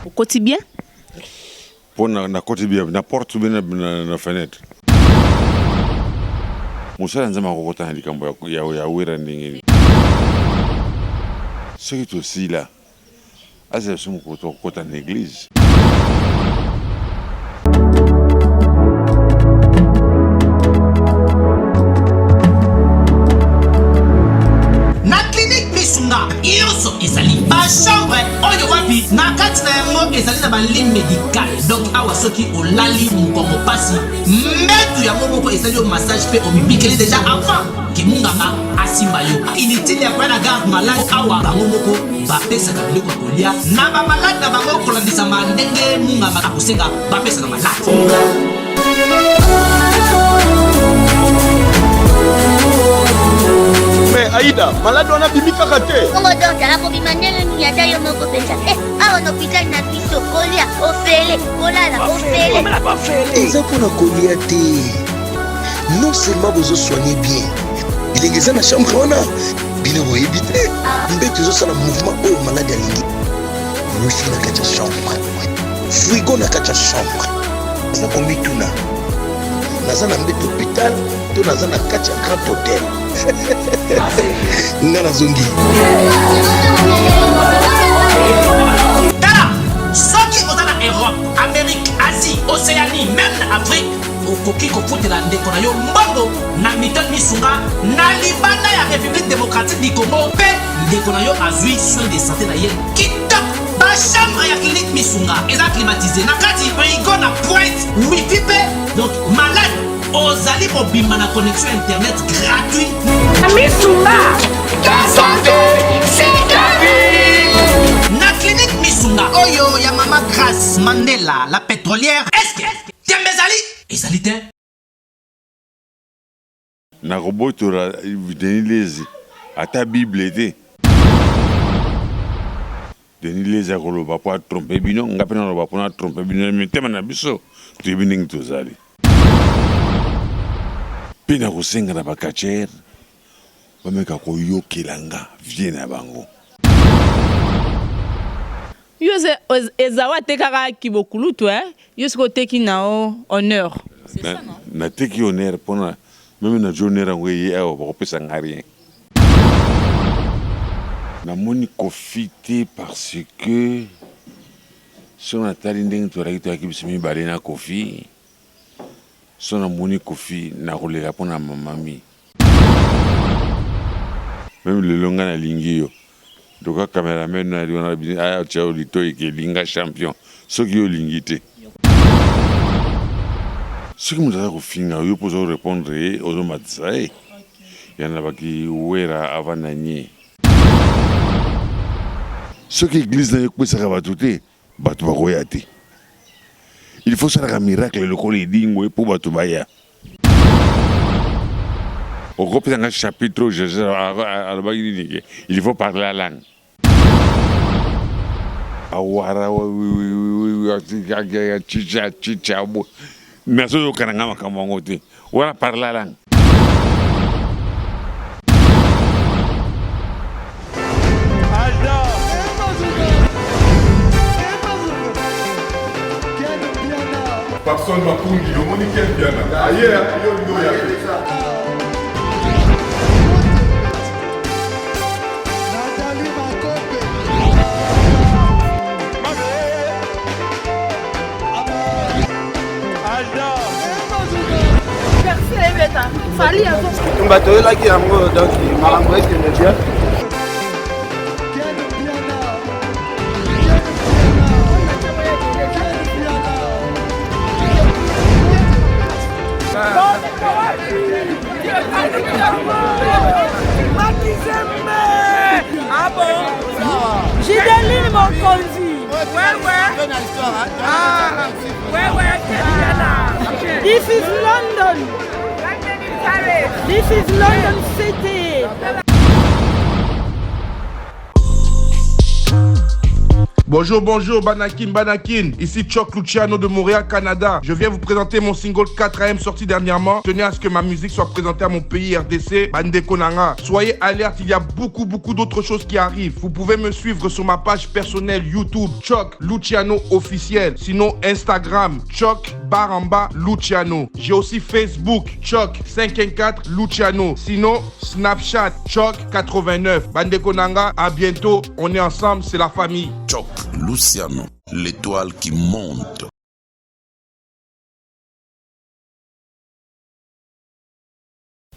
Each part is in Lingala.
Okoti bien? Mpo nakoti bien na porte bien na fenêtre. Mosala ya Nzambe akokota na likambo ya Wera ndenge nini? Soki tosila azela biso mokolo tokokota na eglise. Na clinique Misunga nyonso ezali ba chambre oyo wapi na kati na yango ezali na ba lit medical donc awa soki olali mokongo pasi mbetu yango moko esali yo massage mpe omibikeli deja avant ke munganga asimba yo inutile ya koya na garde malade awa bango moko bapesaka biloko ya kolia na bamalade na bango kolandisama ndenge munganga akosenga bapesa na malade. Mais Aïda, malade wana abimi kaka te. Bongo docteur akobima ndenge nini ata yo moko mpenza? Eh, awa na hôpital na biso kolia ofele, kolala ofele. Eza mpona kolia te. Non seulement bozo soigner bien, bilenge eza na chambre wana bino boyebi te mbeto ezosala mouvement oyo malade alingi. Wifi na kati ya chambre, frigo na kati ya chambre. Naza komituna, naza na mbeto hôpital to naza na kati ya grand hotel? Nga nazongi. Tala, soki oza na Europe, Amérique, Asie, Océanie, même na Afrique, okoki kofutela ndeko na yo mbongo na Milton Misunga na libanda ya République démocratique du Congo mpe ndeko na yo azwi soin de santé na ye kitoko. Ba chambre ya clinique Misunga eza climatisé na kati, frigo na pointe, wifi mpe donc malade ozali kobima na connexion internet gratuit. Misunga, ta santé, c'est ta vie. Na clinique Misunga oyo ya mama Grace Mandela la pétrolière, est-ce que tembe ezali ezali te? Nakobotola Denis Lezi ata bible te. Denis Lezi akoloba po a tromper bino, nga pe naloba po na tromper bino na mitema na biso toyebi ndenge tozali. Pe nakosenga na ba catcheurs bameka koyokela nga vie na bango. Yo Ezawu atekaka kibokulutu eh yo sikoyo oteki nao honneur c'est ça non? Nateki honneur pona meme na honneur yango eye awa bakopesa nga rien. Namoni Koffi te parce que soki natali ndenge tozalaki toyaki biso mibale na Koffi soki namoni Koffi nakolela pona mamami. Meme lelo nga nalingi yo Luka cameraman na yo wana atia yo litoyi ke linga champion soki yo olingi te. Soki moto aza kofinga yo mpo ozo repondre ye ozo matisa ye ya na baki wera avanda nye. Soki eglise nayo ekpesaka bato te bato bakoya te. Il faut osalaka miracle lokola edingwe mpo bato baya. Okopesa nga chapitre oyo Jesus alobaki nini ke il faut parler la langue. Awara chicha chicha nazoyoka na nga makambo yango te wana parler la langue. Papson Makungi, omoni Ken Mpiana aye yo olingi oya te. Tumba toyelaki yango donc makambo ekende bien. Gideline Mokonzi. Ouais, ouais. Ah, ouais, ouais, This is London. This is London City. Bonjour, bonjour, Banakin, Banakin. Ici Chuck Luciano de Montréal, Canada. Je viens vous présenter mon single 4AM sorti dernièrement. Tenez à ce que ma musique soit présentée à mon pays RDC, Bandeko Nanga. Soyez alerte, il y a beaucoup, beaucoup d'autres choses qui arrivent. Vous pouvez me suivre sur ma page personnelle YouTube, Chuck Luciano officiel. Sinon, Instagram, Chuck barre en bas Luciano. J'ai aussi Facebook, Chuck 514 Luciano. Sinon, Snapchat, Chuck 89. Bandeko Nanga, à bientôt. On est ensemble, c'est la famille. Chuck Luciano, l'étoile qui monte.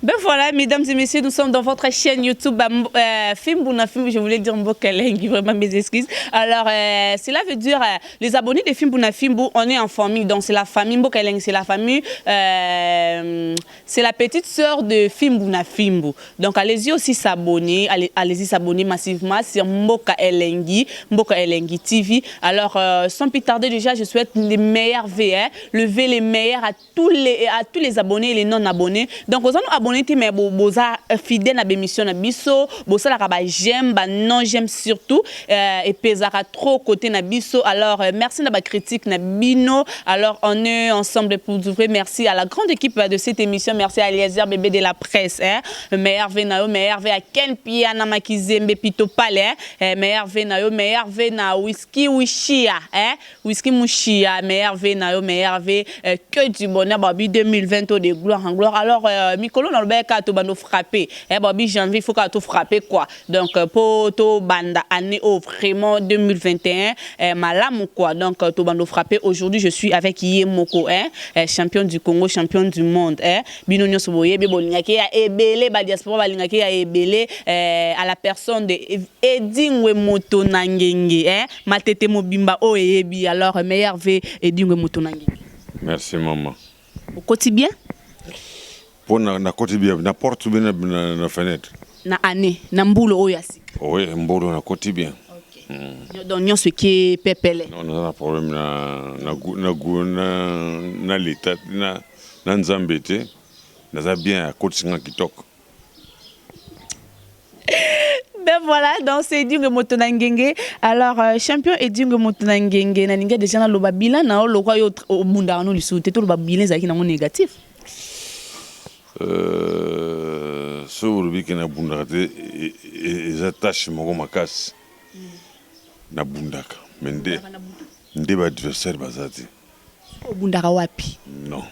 Ben voilà, mesdames et messieurs, nous sommes dans votre chaîne YouTube euh, Fimbu na Fimbu, je voulais dire Mboka Elengi, vraiment mes excuses. Alors, euh, cela veut dire, euh, les abonnés de Fimbu na Fimbu, on est en famille, donc c'est la famille Mboka Elengi, c'est la famille, euh, c'est la petite sœur de Fimbu na Fimbu. Donc, allez-y aussi s'abonner, allez, allez-y s'abonner massivement sur Mboka Elengi, Mboka Elengi TV. Alors, euh, sans plus tarder déjà, je souhaite les meilleurs vœux, hein, le vœu les meilleurs à tous les abonnés et les non-abonnés. Donc, aux abonnés te mais boza fidèle na bémission na biso, bosalaka ba j'aime, ba non j'aime surtout euh, epezaka trop côté na biso. Alors euh, merci na ba critique na bino. Alors on est ensemble pour vous merci à la grande équipe de cette émission, merci à Eliezer bébé de la presse hein. Meilleur vœu na yo, meilleur vœu à Ken Piana Makizembe Pito Pale hein. Eh, meilleur vœu na yo, meilleur vœu na Whisky Wishia hein. Whisky Mushia, meilleur vœu na yo, meilleur vœu euh, que du bonheur babi 2020 de gloire en gloire. Alors euh, mikolo na lobeka to bando frapper eh babi janvier il faut ka to frapper quoi. Donc euh, po to banda année au vraiment 2021 eh, malamu quoi. Donc euh, to bando frapper aujourd'hui je suis avec Yemoko hein, eh, champion du Congo, champion du monde hein. Bino nyonso boyebi bolingaki ya ebele ba diaspora balingaki ya ebele eh, à la personne de Edingwe Moto na Ngenge hein, Matete mobimba oyo eyebi. Alors meilleur vœu Edingwe Moto na Ngenge. Merci maman. Okoti bien? Mpo nakoti bien na porte bien na, na, na fenêtre. Na année na mbulo oyo ya sika. Oui, mbolo nakoti bien. Okay. Donc nyonso eke pepele. Non, naza na problème na na na na, na l'état na, na nzambe te, naza bien akotisi nga kitoko. Ben voilà, donc c'est Edingwe Moto na Ngenge. Alors, euh, champion Edingwe Moto na Ngenge, na ninga déjà na loba bilan na lokwa yo obunda no lisusu te to loba bilan ezalaki nango négatif. Euh, so olobi ke nabundaka te eza tâche moko makasi. Nabundaka mais nde nde ba adversaire baza te. Obundaka wapi? Non.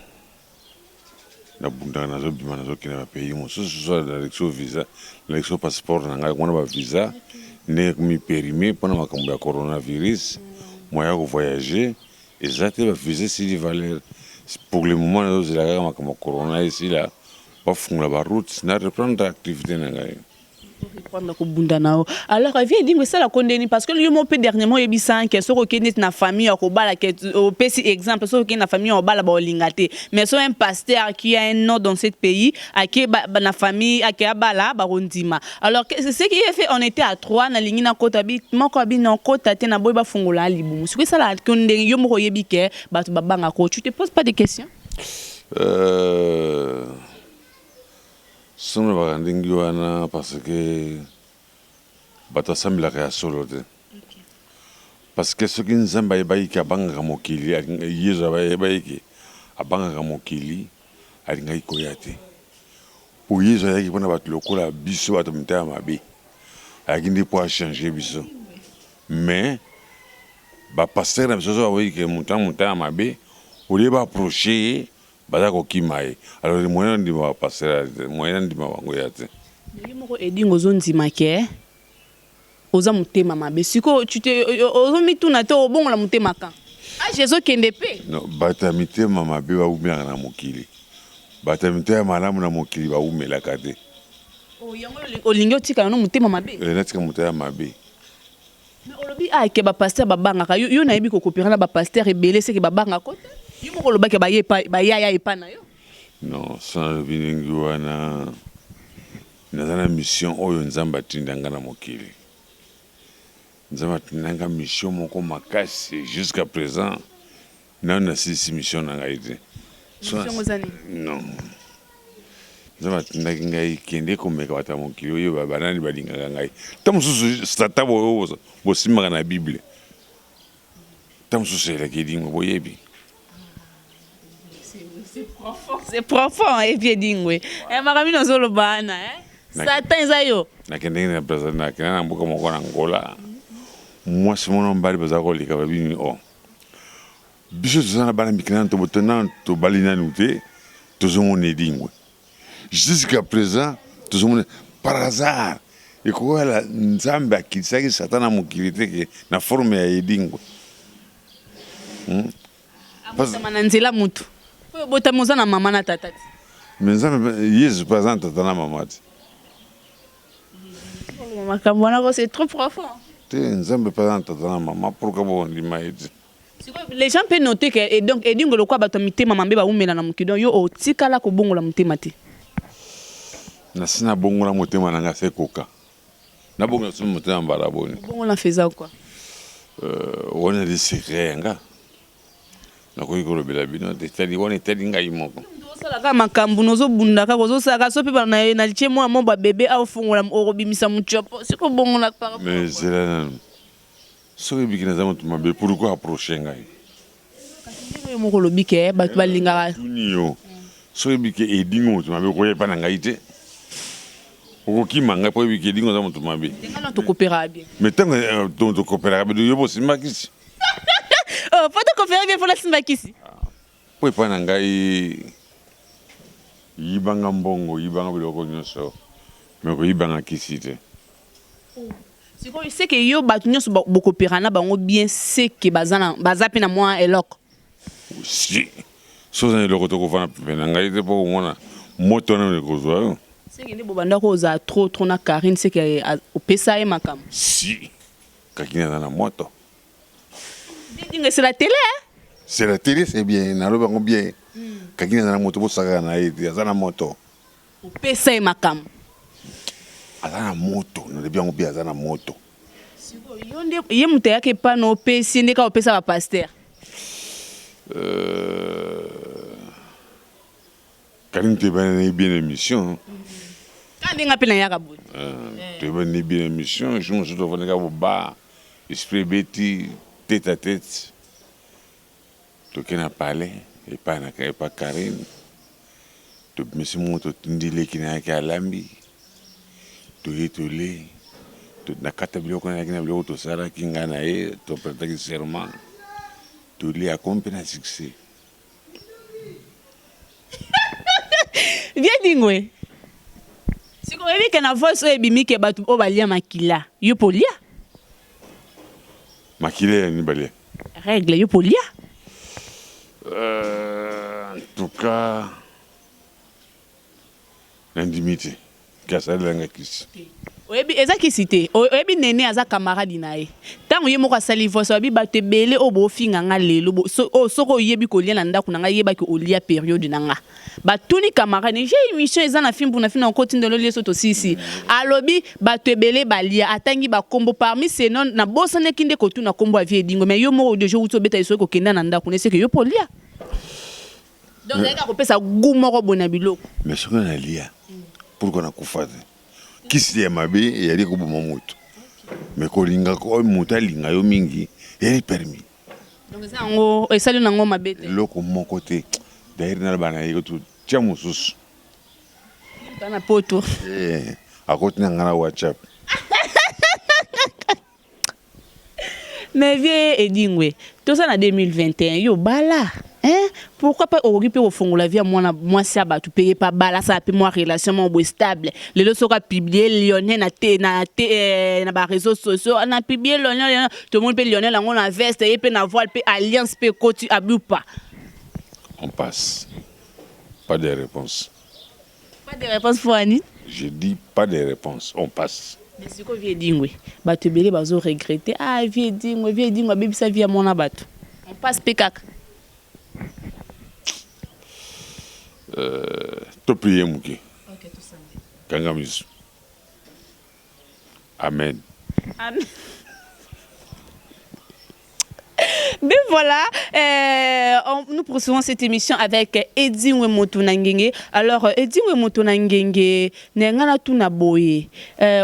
Nabundaka nazobima nazokende ba pays mosusu so nalekisi yo visa nalekisi yo passeport na ngai wana ba visa ndenge ekomi périmé mpona makambo ya coronavirus moyen ya kovoyage eza te ba visa esili valeur pour le moment nazozela kaka makambo ya corona esila bafungola ba route na reprendre activité na ngai. Reprendre kobunda na yo. Alors vie Edingwe esalaka ndeni parce que yo moko mpe dernièrement oyebisa ke soki okei neti na famille ya kobala ke opesi exemple soki okei na famille ya kobala baolinga te mais so un pasteur qui a un nom dans ce pays ake ba, na famille ake abala bakondima. Alors ce qui est fait on était à trois nalingi nakota bi moko abi na okota te na boyi bafungola libumu soki esalaka ndenge yo moko oyebi ke bato babangaka tu te poses pas de questions? Euh... Soki nalobaka ndenge wana parce que bato asambelaka ya solo te. Parce que soki Nzambe ayebaki ke abangaka mokili, Yezu ayebaki ke abangaka mokili, alingaki koya te. Po Yezu ayaki pona bato lokola biso bato mitema mabe. Ayaki nde po a changer biso. Mais ba pasteurs na biso soki baboyi ke moto wana motema mabe, au lieu ba approcher ye, Baza kokima ye alors moyen na ndima ba pasteur te moyen na ndima bango ya te. Mais yo moko Edingwe ozo ndima ke oza motema mabe sikoyo tu te ozo mituna te obongola motema quand? Age ezo kende pe. Non bato ya mitema mabe ba wumelaka na mokili bato ya mitema malamu na mokili ba wumelaka te. Oh yango olingi otikala no motema mabe? Eh natika motema mabe. Mais olobi ah ke ba pasteur ba bangaka yo, yo nayebi ko coopérer na ba pasteur ebele seke ba bangaka ko te. Yo moko olobaki ba ye epa ba yaya epa na yo. Non soki nalobi ndenge wana naza na mission oyo Nzambe atinda nga na mokili. Nzambe atinda nga mission moko makasi jusqu'à present Nanu nasilisi mission na ngai te. Mission yango eza nini? Non. Nzambe atindaki ngai kende komeka bato ya mokili oyeba banani balingaka ngai. Ntango mosusu Satan boyo bosimbaka na Bible. Ntango mosusu elaki Edingwe, boyebi. C'est profond, et puis Edingwe. Eh, makambo nini ozoloba wana, eh? Satan eza yo. Nakendeki na Brazza, nakenda na mboka moko na Angola. Mwasi moko na mobali baza koleka babi nini oh. Biso toza na bana mike nanu toboto nanu tobali nanu te tozomona Edingwe. Jusqu'à present tozomona par hasard ekoyala Nzambe akitisaki Satan na mokili te ke na forme ya Edingwe. Abotama na nzela mutu. Po yo obotami oza na mama na tata te. Mais Nzambe Yesu pe aza na tata na mama te. Makambo wana ko c'est trop profond. Te Nzambe pe aza na tata na mama pourquoi bo ndima ye te. Sikoyo les gens peut noter que et donc Edingwe lokola bato ya mitema mabe bawumela na mokili donc yo otikala kobongola motema te. Nasi nabongola motema na nga se ekoka. Nabongola lisusu motema mbala boni? Obongola faisant quoi? Wana ezali secret ya nga. Nakoki kolobela bino te. Etali wana etali ngai moko. Ozosala kaka makambu na ozobunda kaka ozosala kaka soki pe na tie mwa mwa ba bebe awa ofongola okobimisa mutshopo sikoyo obongola par rapport à Mais quoi? zela nanu. Soki oyebi ke naza mutu mabe pourquoi approcher ngai? Kasi ndenge yo moko olobi ke batu balingaka. Natuni yo soki oyebi ke Edingwe mutu mabe okoya epai na ngai te? Okokima ngai po oyebi ke Edingwe aza mutu mabe. Te ngai na to cooperaka bien. Mais tango to cooperaka bien yo pe osimba kisi? Oh po to coopere bien faut nasimba kisi? Po epai na ngai yiba nga mbongo yiba nga biloko nionso mais koyiba nga kisi te. Sikoyo ce que yo batu nionso bo coopera na bango bien ce que baza na baza pe na mua eloko? Si soki oza na eloko te okovanda pembeni na ngai te po okomona moto wana ekozua yo. Ce que nde bobanda kozala trop trop na Carine ce que opesa ye makambo? Si Kakine aza na moto. Didinga c'est la tele hein? C'est la tele c'est bien nalobi yango bien Kakine aza na moto bosakana na ye te aza na moto. Opesa ye makambo. Aza na moto nalobi yango bien aza na moto. Sikoyo yo nde ye mutu ayaka epa no opesi ye nde kaka opesa ba pasteur? Euh Carine toyebani na ye bien na emission. Kaka nde nga pe nayaka boye. Toyebani na ye bien na emission jour mosusu tofandi kaka boba esprit ebeti tete à tete toke na palais epa na epa Carine tobimisi moto totindi leki na ye ake alambi toye tole na kati ya biloko nayaki na biloko tosalaki ngai na ye to pretaki serment tolie akomi mpe na succès. Vieux Dingwe sikoyo oyebi ke na voice oyo ebimi ke batu oyo balia makila yo pe olia? Makila ya nini balia? Règle yo pe olia? En tout cas nandimi te ke asalela nga kisi. Oyebi eza kisi te oyebi nene aza camarade na ye tango ye moko asali voice alobi batu ebele oyo bofinga nga lelo oyo soki oyebi kolia na ndaku na nga yeba ke olia periode na nga batuni camarade ne j'ai emission eza na fimbu na fimbu nako tindelo lien soki tosilisi alobi batu ebele balia atangi ba kombo parmi ces noms na bosanaki nde kotuna kombo ya vieux edingwe mais yo moko dejà owuti obeta lisolo kokenda na ndaku ne seke yo pe olia Donc ezalaki kaka kopesa gout moko boye na biloko. Mais soki nalia pourquoi nakufa te? Kisi ya mabe eyali koboma moto mais kolinga oyo moto alinga yo mingi eyali permis. Donc eza yango esali nango mabe te? Eloko moko te. D'ailleurs naloba na ye kutu tia mosusu. Ye na poto. Eh, akoti na nga na WhatsApp. Mais vieux Edingwe, toza na 2021, yo obala hein? Pourquoi pas okoki pe kofongola vie ya mwana mwasi ya batu pe ye pe abala asala pe mwa relation moko boye stable. Lelo soki a publier Lionel na te na te eh, na ba reseaux sociaux na publier Lionel Lionel tomoni pe Lionel yango na veste ye pe na voile pe alliance pe ekoti abupa. On passe. Pas de reponse. Pas de reponse pona nini? Je dis pas de reponse, on passe. Mais sikoyo vieux Edingwe, batu ebele bazo regretter, ah vieux Edingwe, vieux Edingwe abebisa vie ya muana batu. On passe pe kaka. Euh, to prier muke. Okay, tosambela. Kanga misu. Amen. Amen. Mais voilà, nous poursuivons cette émission avec Edingwe Moto na Ngenge. Alors, Edingwe Moto na Ngenge, nga natuna boye.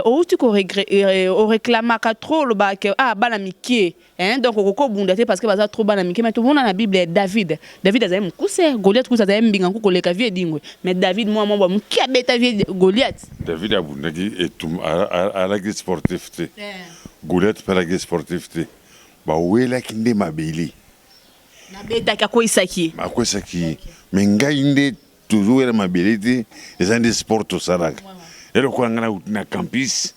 Outi ko oréclamaka trop olobaka ah bana mike, hein, donc okokobunda te parce que baza trop bana mike. Mais tomona na Bible David, David azali mokuse, Goliath kusa azali mbinga nku koleka vieux Edingwe, mais David mwa mwa moke abeta vieux Goliath. David abundaki etum, alaki sportif te, Goliath mpe alaki sportif te, bawelaki nde mabele. Nabetaki, akweyisaki ye. Akwesaki ye, mais ngai nde tozowela mabele te, eza nde sport tosalaka. Eloko ya ngai nauti na campus,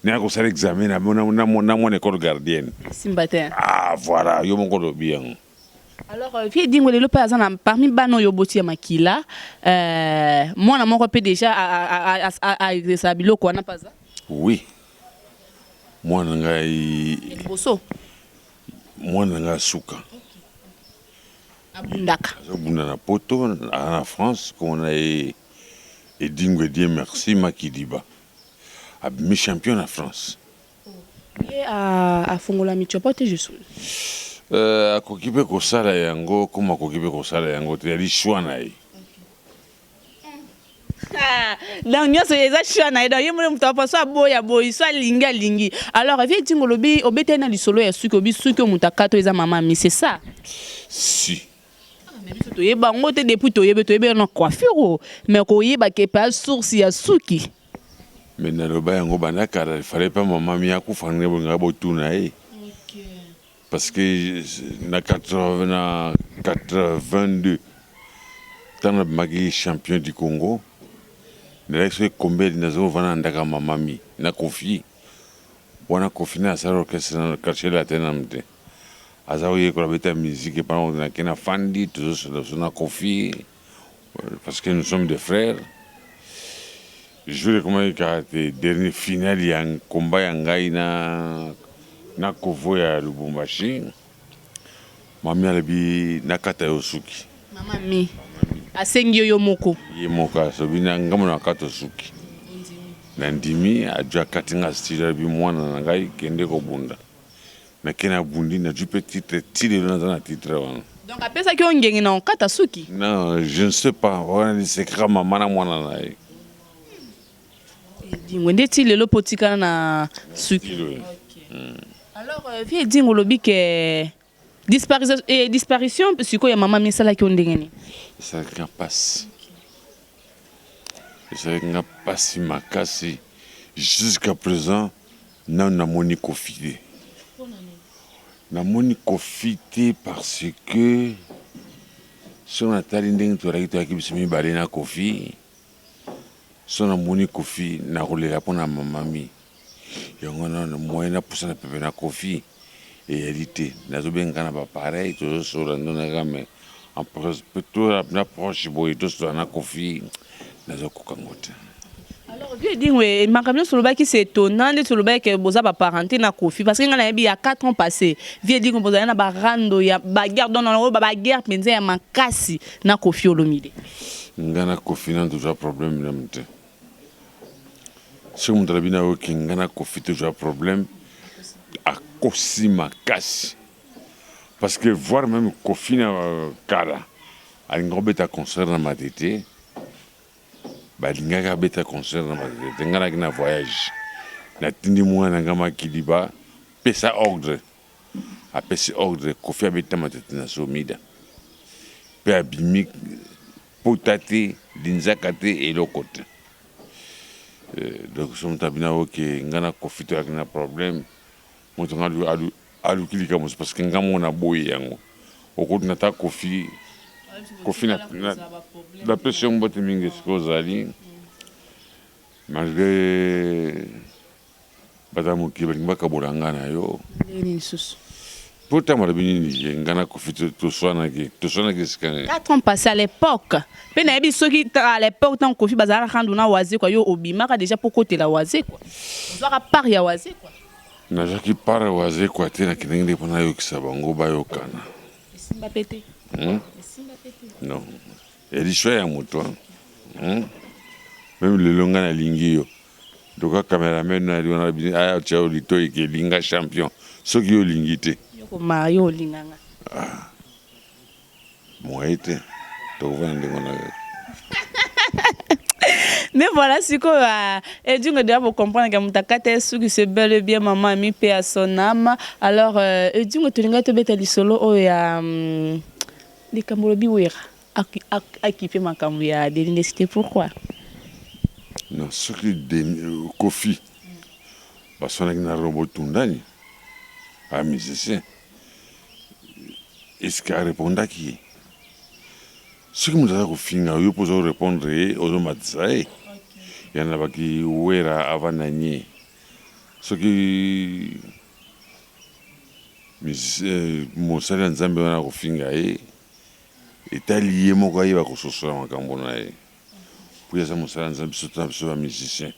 naya kosala examen na mwana école gardienne. Simba te. Ah voilà, yo moko olobi yango. Alors, vieux Edingwe, lelo mpe aza na parmi bana oyo oboti ya makila, mwana moko mpe déjà aexercer biloko wana mpe aza? Oui, mwana ngai. Liboso? Mwana na ngai asuka. Abundaka? Azobunda na Poto, aza na France, komona ye Edingwe Dieu Merci Makidiba, abimi champion na France. Ye afongola michopo te, je Akoki mpe kosala yango koma, akoki mpe kosala yango te, yali choix na ye. Donc nyonso eza choix na ye, donc ye moni moto apo so aboyi aboyi, so alingi alingi. Alors, vieux Edingwe, olobi obeteli na lisolo ya suki, obi suki oyo moto akata oyo eza mama mi, c'est ça? Si. Mais biso toyeba yango te. Depuis toyebi, toyebi na coiffure o, mais koyeba ke pa source ya suki. Mais naloba yango banda kala, fallait pas mama mi akufa ndenge bolingaka botuna ye, parce que na 80, na 82, ntango nabimaki champion du Congo, nalaki soki combien, nazovanda na ndako ya mama mi na Kofi wana. Kofi na asala orchestre na Quartier Latin nanu te, aza koyekola beta musique epana. Nake na fandi, tozosola biso na Kofi parce que nous sommes des frères. Jour ekomaki kaka te, dernier finale ya komba ya ngai na Kovo ya Lubumbashi, mami alobi nakata yo suki. Mama mi asengi yo, yo moko? Ye moko asobi na ngambo na kata suki, na ndimi. Adwi, akati nga style, alobi mwana na ngai, kende kobunda. Nake, nabundi, nazwi mpe titre. Ti lelo naza na titre wana. Donc apesaki yo ngenge na okata suki? Non, je ne sais pas, wana ni secret mama na mwana na ye. Edingwe nde ti lelo mpo otikala na suki. Alors, vieux Edingwe, olobi ke disparition sikoyo ya mama mi esalaki yo ndenge nini? Esalaki nga mpasi, esalaki nga mpasi makasi. Jusqu'à présent nanu namoni Kofi te, namoni Kofi te, parce que so natali ndenge tozalaki, toyaki biso mibale na Kofi. So namoni Kofi, nakolela mpo na mama mi. Yango wana moyen napusa na pepe na Kofi eyali te. Nazobenga na bapareil, tozosola ndonaka, mais na proche boye tosola na Kofi, nazokoka ngo te. Alors, vieux Edingwe, makambo nyonso olobaki, c'est étonnant nde tolobaki ke boza baparenté na Kofi, parce que ngai nayebi ya 4 ans passé, vieux Edingwe, bozali na barando ya baguerre, donc oyo baguerre mpenza ya makasi na Kofi Olomide. Ngai na Kofi nanu tozwa problème nanu te. Soki moto alobi na yoki ngai na Kofi tozwa problème, akosi makasi, parce que voir même Kofi na kala alingaka kobeta concert na Matete, balingaki abeta concert na Matete te. Ngai naki na voyage, natindi mwana na ngai Makiliba, pesa ordre. Apesi ordre, Kofi abeta Matete na Somida mpe abimi pota te, linzaka te, eloko te. Donc so moto abina oke ngai na Kofi toyaki na problème, moto nga aluki likambo, parce que nga moko naboyi yango. Okoti nata Kofi, Kofi napesi yo mbote mingi esika ozali, malgré bato ya mokili balingi bakabola nga na yo. Ndenge lisusu? Mpo ntango balobi nini ke nga na Kofi toswanaki, toswanaki esika nini? 4 ans passé, à l'époque mpe nayebi soki à l'époque ntango Kofi bazalaka randu na Wazekwa, yo obimaka déjà mpo kotela Wazekwa, ozwaka part ya Wazekwa? Nazwaki part ya Wazekwa te, nakendaki nde mpo nayokisa bango bayokana. Esimba mpe te? Esimba mpe te? Non, ezali choix ya moto. Même lelo ngai nalingi yo, toka cameraman nali wana, aya tia yo litoi ke elinga champion, soki yo olingi te. Yo komar yo olinganga. Ah moyen te tokovanda ndenge wana kaka. Mais voilà sikoyo ah, Edingwe deja bo comprendre que moto akata ye suki c'est bel et bien maman ami paix à son âme. Alors euh, Edingwe tolingaki tobeta lisolo oyo ya hum, likambo olobi Wera akipe makambo ya Denis Lessie te pourquoi? Non soki Denis Koffi baswanaki na Robo Tundani a musicien est ce que a repondaki ye? Soki moto aza kofinga yo mpo ozo repondre ye ozo matisa ye ya na baki Werra avanda nye soki musicien mosali ya Nzambe wana akofinga ye etali ye moko ayeba kososola makambo na ye po ye aza mosali ya Nzambe biso toza na biso ba musicien.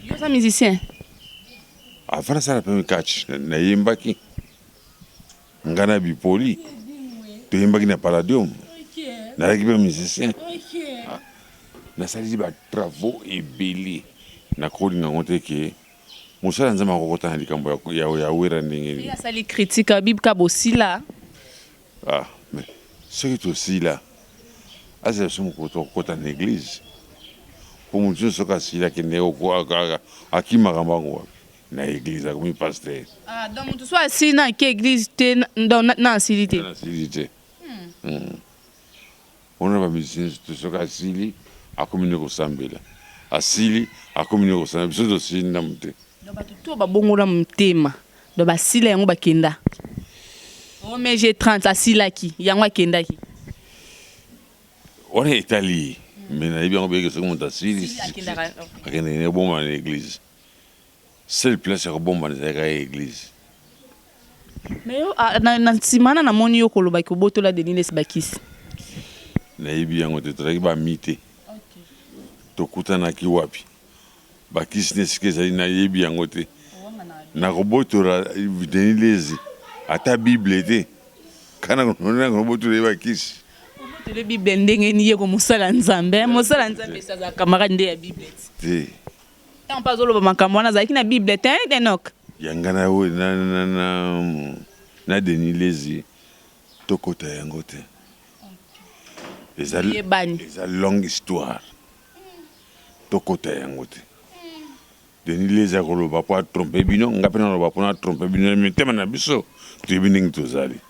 Yo oza musicien? Avant nasala pe catch nayembaki. Nga na Bipoli toyembaki na Palladium, nazalaki pe musicien. Nasalisi ba travaux ebele, nakolinga yango te que mosali ya Nzambe akokota na likambo ya Werra ndenge nini. Ye asali critique alobi kka bosila. Ah mais soki tosila azela biso mokolo tokokota na eglise po moto nionso soki asili akende akimaka mbangu wapi? Na eglise akomi pasteur. Ah donc mutu soki asili na ake eglise te donc na asili te. Na asili te. Wana ba musiciens nionso soki asili akomi nde kosambela asili akomi nde kosambela biso tosili ndamu te. Donc batu tout ba bongola motema donc basila yango bakenda. Omg 30 asilaki yango akendaki. Wana etali ye mais nayebi yango bien ke soki mutu asili akendeke nde kobomba na eglise. Seule place ya kobombana ezalaki kaka eglise. Mais yo na nsima wana namoni yo koloba ke obotola Denis Lessi bakisi. Nayebi yango te, tozalaki ba amis te. Tokutanaki wapi? Bakisi na esika ezali nayebi yango te. Nakobotola Denis Lessi ata bible te. Kana nakobotola ye bakisi. Obotole bible ndenge nini ye ko mosala Nzambe? Mosala Nzambe esi azala camarade nde ya bible te. Tango pe azoloba makambo wana azalaki na bible te hein Enock. Ya nga na na na na Denis lezi tokota yango te eza eza longue histoire tokota yango te Denis lezi akoloba po a trompe bino nga pe naloba po na trompe bino na mitema na biso toyebi ndenge tozali.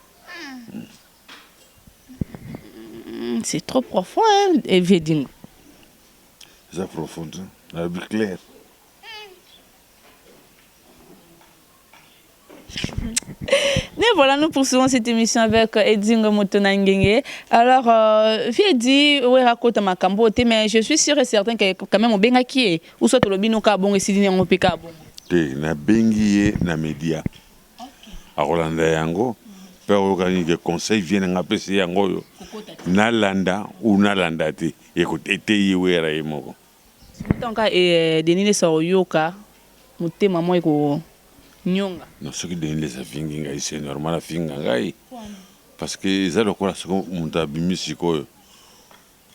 C'est trop profond hein Evedingo. Eza profond te nalobi clair. Mais voilà, nous poursuivons cette émission avec Edingo Motona Ngenge. Alors, euh, vieux dit, ouais, raconte makambo, mais je suis sûr et certain que quand même, obengaki ye, ou soit olobi no ka bongo esili yango pe ka bongo. Te, nabengi ye na media. Akolanda yango pe akoyoka nini ke conseil vieux na nga apesi ye yango oyo nalanda ou nalanda te eteyi ye werra ye moko. Sikoyo tango kaka Denis lessi akoyoka motema mwa eko nionga. Non soki Denis lessi afingi ngai c'est normal afinga ngai parce que eza lokola soki mutu abimi sikoyo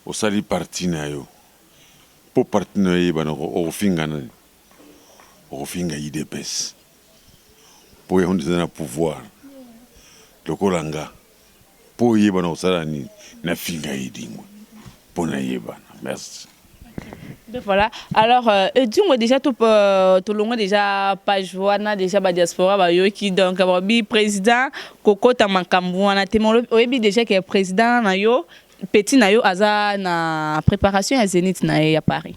osali parti na yo po parti na yo eyebana okofinga nani? Okofinga udps. Po yango nde eza na pouvoir lokola nga po oyebana kosala nini na finga edingwe po na yebana merci. Donc voilà alors euh, edingwe déjà to euh, tolongwe déjà page wana déjà ba diaspora bayoki donc babi président kokota makambo wana te mais oyebi déjà que président na yo Petit na yo aza na preparation ya zenith na ye ya Paris.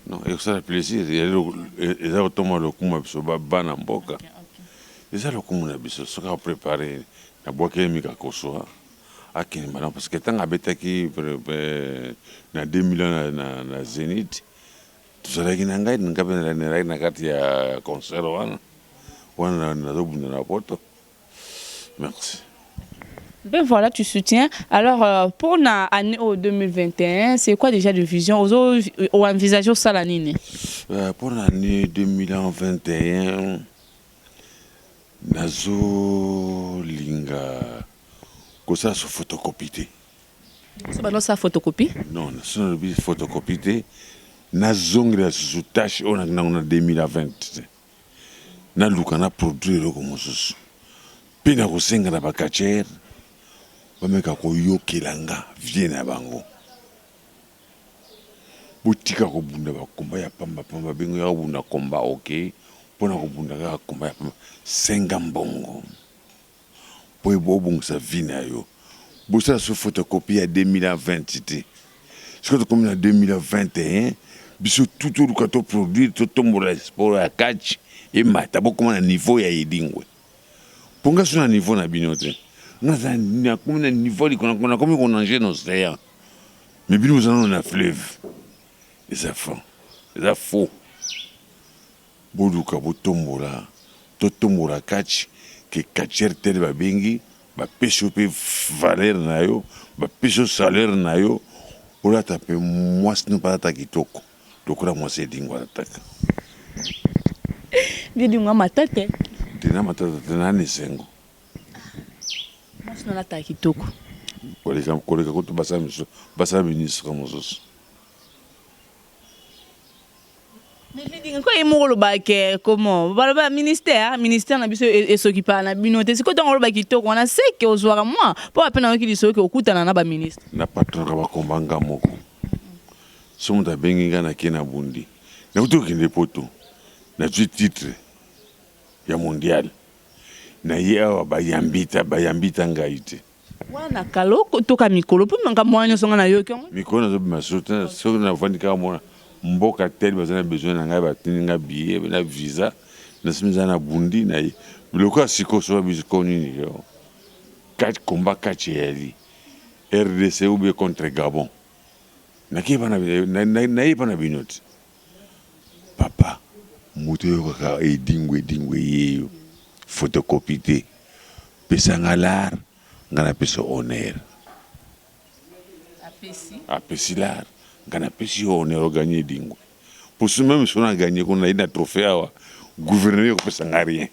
Non ekosala plaisir eza kotoma lokumu ya biso bana mboka eza lokumu na biso soki a prepare na bwakeli mika kosua akende malamu parce que tango abetaki na 2000 ans na zenith tozalaki na ngai nga pe nazalaki na kati ya concert wana wana nazobunda na poto. Merci. Ben voilà tu soutiens alors euh, pour na année oyo 2021 c'est quoi déjà de vision ozo o envisager osala nini? Euh, pour l'année 2021 nazo linga kosala so photocopie te. Liboso banda osala photocopie? Non, soki nalobi photocopie te nazongela susu tache oyo nakenda ngo na 2020 te. Naluka na produire eloko mosusu pe nakosenga na ba catcheurs. Bameka koyokela nga vie na bango. Botika kobunda ba combat ya pamba pamba bengo yaka kobunda combat ok pona kobunda kaka combat ya pamba senga mbongo po obongisa vie na yo bosala so photocopie ya 2020 te sikoyo tokomi na 2021 biso tout toluka to produire totombola sport ya catch emata bokoma na niveau ya edingwe po nga so na niveau na bino te nga nakomi na niveau likolo nakomi ko nager na ocean Mais bino boza nano na fleuve eza franc eza faux boluka botombola totombola catch ke catcheur tel babengi bapesi yo pe valeur na yo bapesi yo salaire na yo olata pe mwasi no pe alata kitoko lokola mwasi edingwe alataka. Edingwe matata. Te na matata te na na esengo. Mwasi no alataka kitoko. Koleka koleka kutu basala misusu basala ministre mosusu. Ko ye moko oloba ke comment baloba ministère ministère na biso esokipaka na bino te sikoyo ntango oloba kitoko wana seke ozwaka mwa mpo ape nayoki lisolo ke okutana na baministre. Na patronaka ba combat nga moko soki moto abengi nga nake na bundi nakuti kokende poto nazwi titre ya mondial Na ye awa bayambi ta bayambi ta ngai te. Wana na kala oko toka mikolo po makambo wana nionso nga nayoki yango. Mikolo nazo bima susu te soki na vandi kaka mona mboka tel baza na besoin na ngai batindi nga billet na visa na simi eza na bundi na ye lokola sikoyo soki babi sikoyo nini yo catch combat catch eyali rdc ou bien contre Gabon nakeyi pa na ye pa na bino te. Papa moto oyokaka edingwe edingwe yeyo photocopie te pesa nga lar nga na pesa honneur apesi lar nga na pesi yo honneur o gagne edingwe po meme soki na gagne kuna naye na trophee awa gouverneur ekopesa nga rien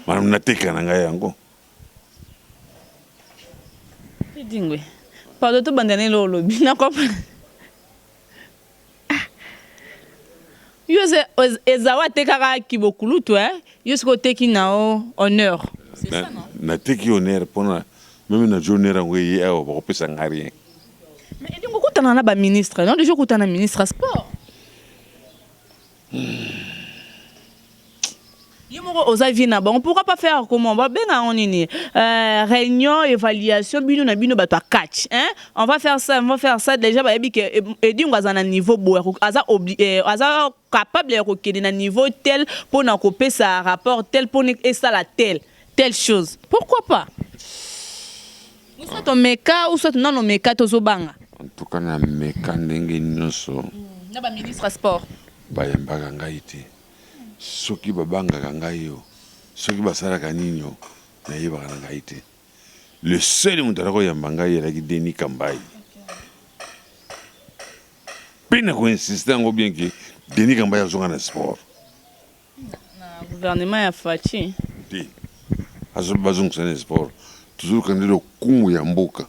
malamu nateka na ngai yango. Edingwe pardon tobanda na eloko olobi na comprendre. Ah yo Ezawu atekaka kibokulutu eh yo sikoyo oteki nao honneur c'est ça non? Nateki honneur pona meme na honneur yango eye awa bakopesa nga rien. Mais elingi okutana na ba ministre non dejà okutana na ministre ya sport. Yo moko oza vie na bango pourquoi pas faire comment ba benga yango nini euh, réunion évaluation bino na bino bato ya catch hein on va faire ça on va faire ça déjà bayebi ke Edingo aza na niveau boye aza obli, eh, aza capable ya kokende na niveau tel pona kopesa rapport tel pona esala tel telle chose pourquoi pas ou soit omeka ou soit nano omeka te ozobanga. En tout cas na meka ndenge nionso. Na ba ministre ya sport. Bayambaka ngai te. Soki babangaka ngai o soki basalaka nini o nayebaka na ngai te. Le seul moto azalaki koyamba ngai ezalaki Denis Kambayi. Pe na ko insister yango bien que Denis Kambayi azonga na sport. Na gouvernement ya Fatshi. Te bazongisa na sport. Tozoluka nde lokumu ya mboka.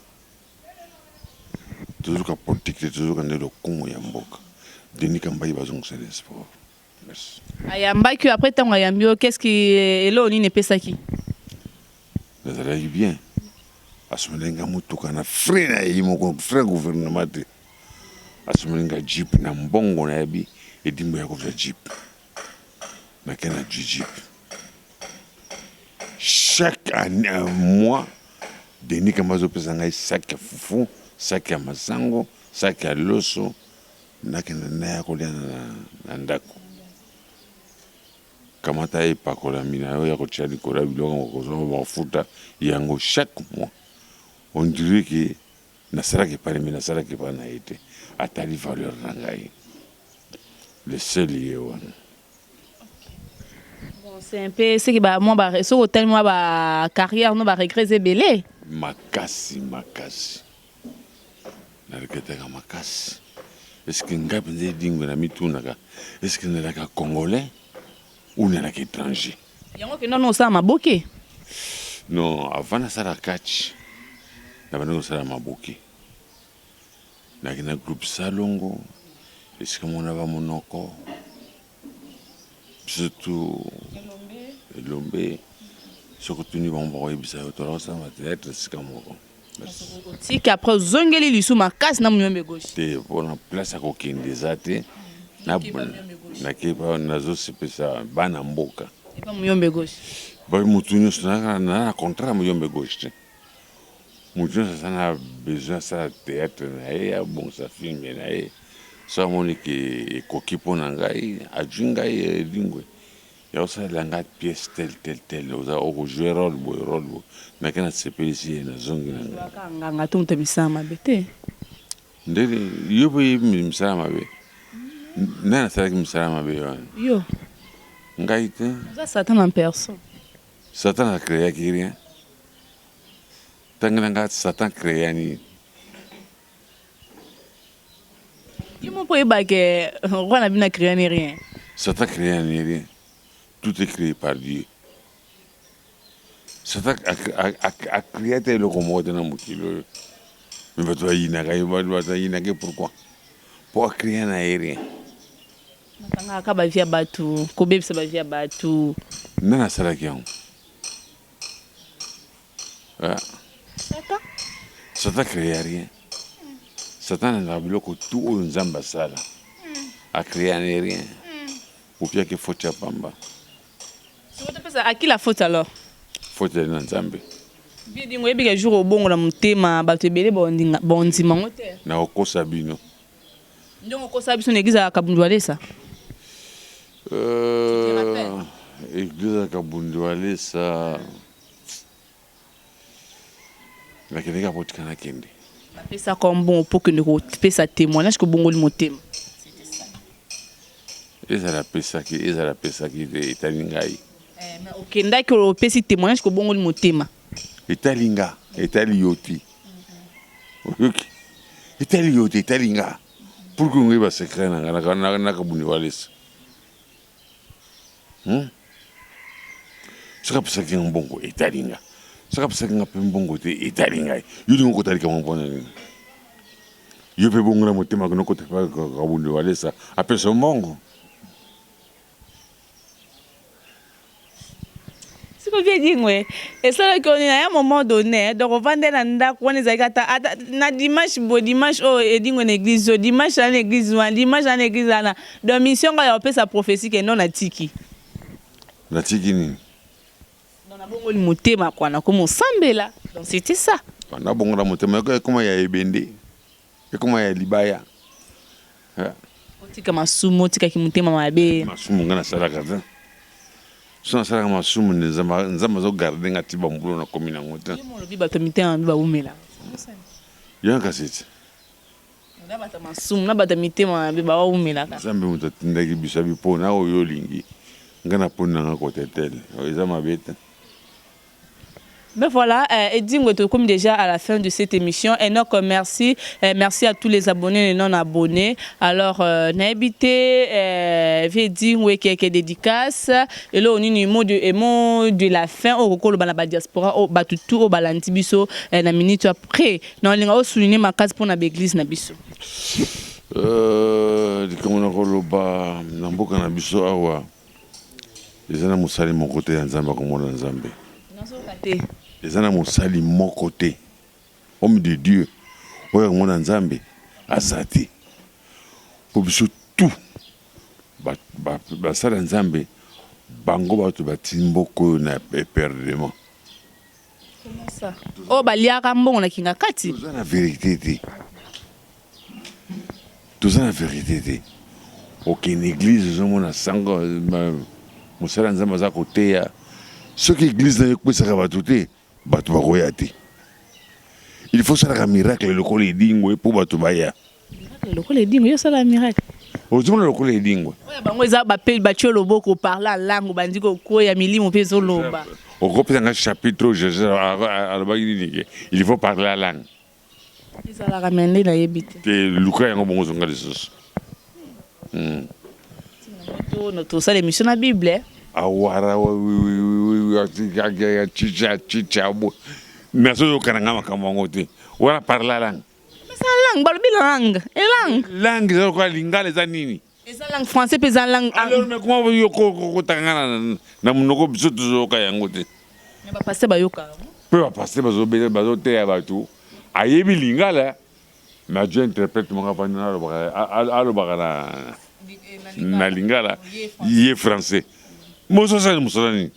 Tozoluka politique te, tozoluka nde lokumu ya mboka. Denis Kambayi bazongisa na sport. Merci. Ayambaki yo après tango ayambi yo qu'est-ce qui eloko nini epesaki? Nazalaki bien. Asombelaki nga mutuka na frais na ye moko, frais ya gouvernement te. Asombeli nga jeep na mbongo nayebi edimbo ya kozwa jeep. Nake na jeep. Chaque année, mois Denis Kamba azopesa ngai sac ya fufu, sac ya masango, sac ya loso nakende naya kolia na ndako. Kamata epakolami na yo ya kotia likolo ya biloko yango okozwa mafuta yango chaque mois. On dirait que nasalaka epai na mais nasalaka epai na ye te. Atali valeur na ngai. Le seul ye wana. Bon, c'est un peu ce qui ba moi ba soki otali mwa ba carrière no ba regrets eza ebele. Makasi makasi. Na regrettaka makasi. Est ce que ngai penza Edingwe na mitunaka est ce que nazalaka congolais ou nazalaka etranger? Yango okenda no osala maboke? Non, avant nasala catch nabandaki kosala maboke. Nakenda groupe salongo esika moko na ba monoko biso tout elombe soki otuni bango bakoyebisa yo tozalaka kosala ba theatre esika moko. Otiki après ozongeli lisu makasi na muyombe gauche. Te pona place ya kokende eza te. Nakeba nazosepesa bana mboka. Epa muyombe gauche. Ba mutu nyonso na na contrat ya muyombe gauche te. Mutu nyonso aza na besoin asala theatre na ye abongisa film na ye soki amoni ke ekoki mpo na ngai ajui ngai elingwe Ya kosalela nga pièce tel tel tel oza oko jouer role boye role boye nake na sepelisi ye na zongi na nga. Kaka nganga to moto ya misala mabe te. Ndenge yo pe oyebi misala mabe? Nani asalaki misala mabe wana? Yo. Ngai te. Oza satan en personne. Satan a creaki rien. Tangela nga satan crea nini? Yo moko oyeba ke roi na bino a crea ni rien. Satan crea ni rien. Tout est cree par Dieu. Satan a crea ata eloko moko te na mokili oyo. Mais bato bayinaka ye, bato bayinaka ye pourquoi? Po a crea na ye rien. Nakangaka kaka ba vie ya batu, kobebisa ba vie ya batu. Nani asalaki yango? Ah. Satan. Satan créa rien. Satan alingaka biloko tout oyo Nzambe asala. A créa ne rien. Opiaki faute ya pamba. Sikoyo topesa à qui la faute alors? Faute ezali na Nzambe. Vieux Dingo oyebi ke jour obongola motema batu ebele bondima ngo te. Nakokosa bino. Ndenge okosa biso na eglise ya Kabundu Walesa. Euh, eglise ya Kabundu Walesa. Nakendeki apo tika nakende. Bapesaka yo mbongo po okende kopesa temoignage ke obongoli motema. Ezala apesaki, ezala apesaki te, etali ngai. Eh, mais okendaki opesi temoignage ke obongoli motema. Etali nga, etali yo te. Oyoki? Etali yo te, etali nga. Pourquoi ngai ba secret na nga na na kabuni walesa? Hmm? Soki apesaki nga mbongo etali nga. Soki apesaki nga mpe mbongo te etali ngai. Yo olingi okota likambo mpo na nini? Yo mpe bongola motema kino okota epai Kabundi Walesa apesa yo mbongo. Siko vieux Dingwe esalaki yo nini à un moment donne donc ovandaki na ndaku wana ezalaki ata ata na dimanche boye dimanche oyo Edingwe na eglise oyo dimanche na eglise wana dimanche na eglise wana donc mission nga ya kopesa prophetie ke non natiki. Natiki nini? Donc nabongoli motema quoi nakomi osambela donc c'était ça. Nabongola motema ekoma ya ebende ekoma ya libaya. Otika masumu, otika kimotema mabe. Masumu nga nasalaka te. Soki nasalaka masumu nde Nzambe azo garder nga ti ba mbula nakomi nango te. Yo moko olobi bato ya mitema mabe bawumelaka. Yo kasi ti. Na bato ya masumu, na bato ya mitema mabe bawumelaka. Nzambe moto atindaki biso abi pona oyo olingi nga naponi na nga kote tel eza mabe te. Ben voilà, euh, Edingwe, comme déjà à la fin de cette émission. Enoch, merci. Euh, merci à tous les abonnés et non abonnés. Alors, euh, nayebi te, euh, Edingwe, quelques dédicaces. Et là, on a mot de, mot de la fin. Au rokolo, ba diaspora, au batutu, au balandi biso, euh, na minute après. Na linga o souligner ma case pour na église na biso. Euh, likambo na koloba na mboka na biso awa Eza na mosali moko te ya Nzambe akomona Nzambe. Nazoyoka te. Eza na mosali moko te, homme de Dieu, oyo akomona Nzambe aza te. Po biso tout basali ya Nzambe bango batu bati mboka oyo na eperdement. Comment ça? Oyo baliaka mbongo na kingakati? Toza na verite te. Toza na verite te. Okende eglise ozomona sango mosali ya Nzambe aza koteya. Soki eglise nayo ekpesaka bato te, bato bakoya te. Il faut osalaka miracle lokola Edingwe po bato baya. Miracle lokola Edingwe, yo osala miracle? Ozomona lokola Edingwe. Oyo bango eza ba pe batie loboko parler en langue obandi kokweya milimo pe ezoloba. Okopesa nga chapitre oyo Jesus alobaki nini ke il faut parler en langue. Ezalaka mais nde nayebi te. Te luka yango bongo zonga lisusu. Tosala emission na bible. Awara chicha bo. Nazoyoka na nga makambo yango te. Wana parler langue. Eza langue balobi langue. E langue. Langue eza lokola lingala eza nini? Eza langue français pe eza langue. Alors mais comment yo kokotaka nga na monoko biso tozoyoka yango te. Mais ba pasteur bayoka yango. Pe ba pasteur bazoteya bato. Ayebi lingala mais adjoint interprète moko avandi na alobaka na na lingala ye français. Moso asali mosala nini?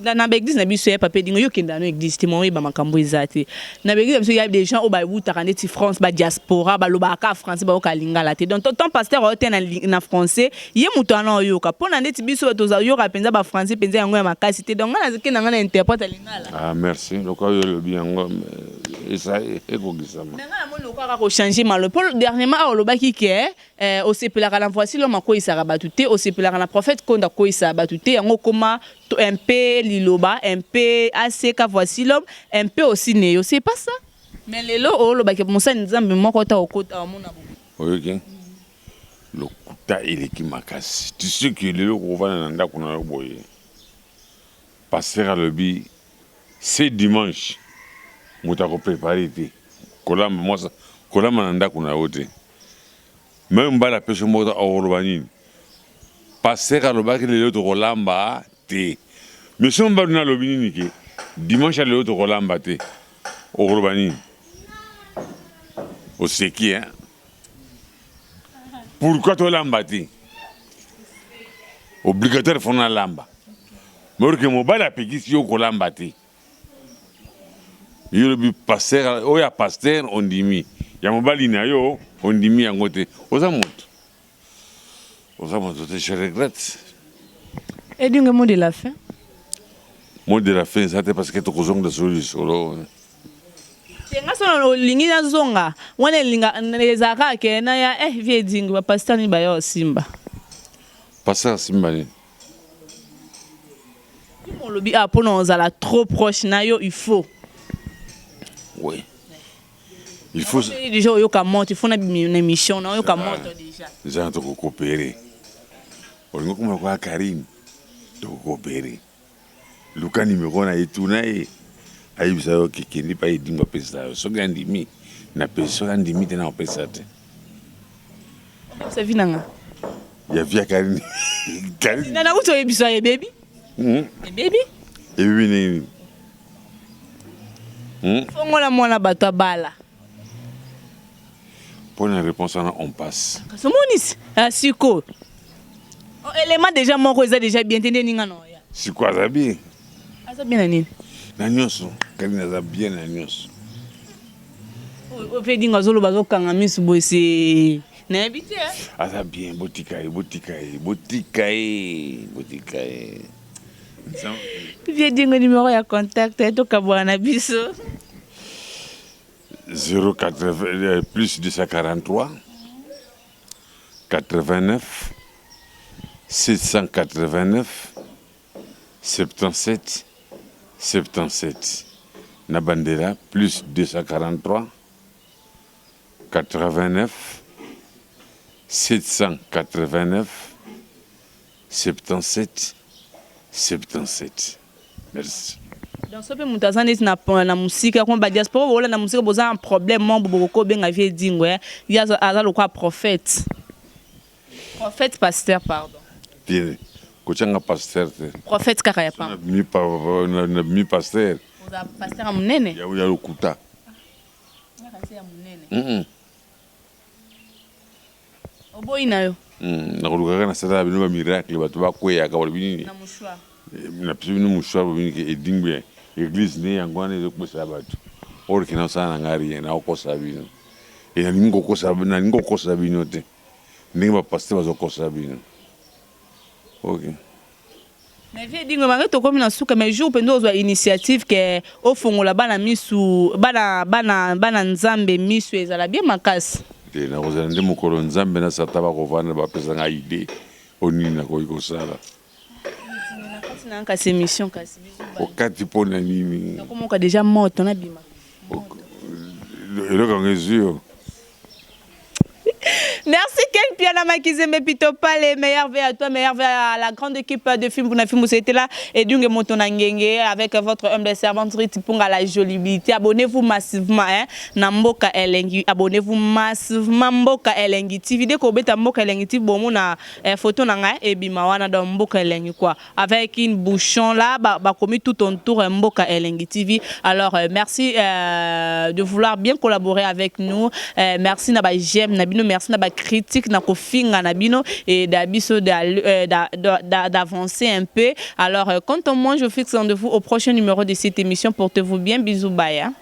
Na ba eglise na biso ya papa Edingo yo okenda no eglise te moi oyeba makambo eza te. Na ba eglise na biso ya des gens oyo bawutaka ndeti France ba diaspora balobaka kaka français bayoka lingala te. Donc tant pasteur aoteya na na français ye moto wana oyoka. Pona ndeti biso bato toyoka penza ba français penza yango ya makasi te. Donc nga nakenda nga na interprète ya lingala. Ah merci lokola yo olobi yango esa ekokisama. Mais nga namoni lokola kaka o changer maloba po dernièrement awa olobaki que eh, osepelaka na voici l'homme akweyisaka batu te, osepelaka na prophète Konde akweyisaka batu te, yango okoma un peu liloba, un peu aseka voici l'homme, un peu aussi neyo, c'est pas ça? Mais lelo oloba que mosali Nzambe moko te akokota amona bo. Oyoki? Lokuta eleki makasi. Tu sais que lelo okovanda na ndako na yo boye Pasteur alobi ce dimanche moto ako prepare te kolamba mwasa kolamba na ndako na yo te meme mobali apesi yo moko okoloba nini pasteur alobaki lelo tokolamba te mais soki mobali na alobi nini ke dimanche ya lelo tokolamba te okoloba nini oseki hein pourquoi tolamba te obligatoire fo nalamba Morke mobali apekisi yo kolamba te. Yo lobi pasteur oyo ya pasteur ondimi ya mobali na yo ondimi yango te. Oza moto. Oza moto te je regrette. Edingue mot de la fin. Mot de la fin eza te parce que tokozongela solo lisolo. Te nga soki olingi nazonga wana elinga ezalaka kaka ke naya eh vie Edingue ba pasteur nini baya osimba. Pasteur asimba nini? Comme olobi awa pona ozala trop proche na yo il faut. Oui. Il faut déjà oyoka moto, il faut na na émission na oyoka moto déjà. Eza toko coopérer. Olingo koma kwa Karine toko coopérer. Luka numéro na ye tuna ye ayebisa yo ke kende pa edingo apesa yo soki andimi na pesi soki andimi te na opesa te. Opesa vie na nga. Ya vie ya Karine. Karine. Na nauti oyebisa ebebi. Hmm? Ebebi? Ebebi nini? Hmm? Fongola mwana bato abala. Mpo na réponse wana on passe. Kasi omonisi ah, sikoyo oh, élément déjà moko eza déjà bien te nde ninga na oya. Sikoyo aza bien. Aza bien na nini? Na nyonso. Karine aza bien na nyonso. Oyo pe dingo azoloba azokanga misu boye se nayebi te. Aza bien botika ye botika ye botika ye botika ye. Vieux Dingo numéro ya contact tokabwana na biso. 0 plus 243 89 789 77 77 na bandela plus 243 89 789 77 77 merci. Donc soki pe mutu aza neti na na musika kuna ba diaspora bolanda musika boza na problème moko bokoki kobenga vieux Edingwe eh ye aza lokola prophète. Prophète pasteur pardon. Te kotia nga pasteur te. Prophète kaka ya pamba. Na bimi pasteur. Oza pasteur ya munene? Ya lokuta. Nga kanisi ya munene. Oboyi na yo. Nakoluka kaka nasala bino ba miracle bato bakweyaka balobi nini? Na mouchoir. Napesi bino mouchoir bolobi nini ke edingwe eglise nde yango wana ezokopesa bato or ke naosala na nga rien nakokosa bino e nalingi kokosa nalingi kokosa bino te. Ndenge ba pasteur bazo kosa bino. Ok. Mais vieux Edingwe malgre tokomi na suka mais jour penza ozwa initiative que ofongola bana misu bana bana bana nzambe misu ezala bien makasi. Te nakozala nde mokolo nzambe na satan bakovanda bapesa nga idee oyo nini nakoki kosala. Edingwe na kati na nga kasi emission kasi bisous bye. Okati pona nini? Nakomoka dejà moto nabima. Eloko yango ezwi yo? Merci Ken Piana Makizembe Pito Pale, meilleur vœu à toi, meilleur vœu à la grande équipe de Film Buna Film, c'était là et Dunge Motona Ngenge avec votre humble servante Riti Punga la jolibité. Abonnez-vous massivement hein, na Mboka Elengi. Abonnez-vous massivement Mboka Elengi TV. Dès qu'on beta Mboka Elengi TV, bon na eh, photo na ngai ebima wana dans Mboka Elengi quoi. Avec une bouchon là, ba, ba commis tout autour Mboka Elengi TV. Alors merci de vouloir bien collaborer avec nous. Merci na ba j'aime na bino, merci na ba critique na kofinga na bino et d'abiso d'avancer un peu. Alors quant à moi, je fixe rendez-vous au prochain numéro de cette émission. Portez-vous bien, bisous, bye. Hein.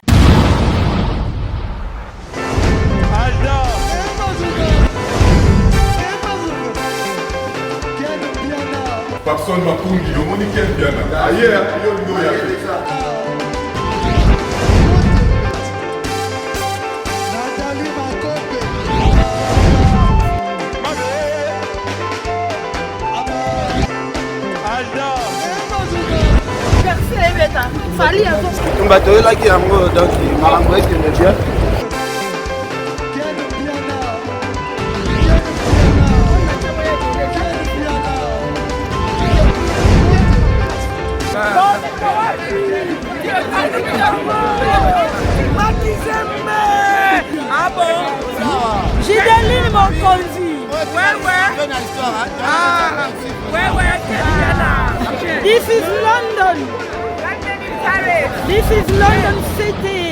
Papson Makungi, omoni Ken Mpiana aye yo olingi oya te. Tumba toyelaki yango donc makambo ekende bien. Ah bon? Gideline Mokonzi. Ouais, ouais. Ah, ouais, ouais, This is London. This is London City.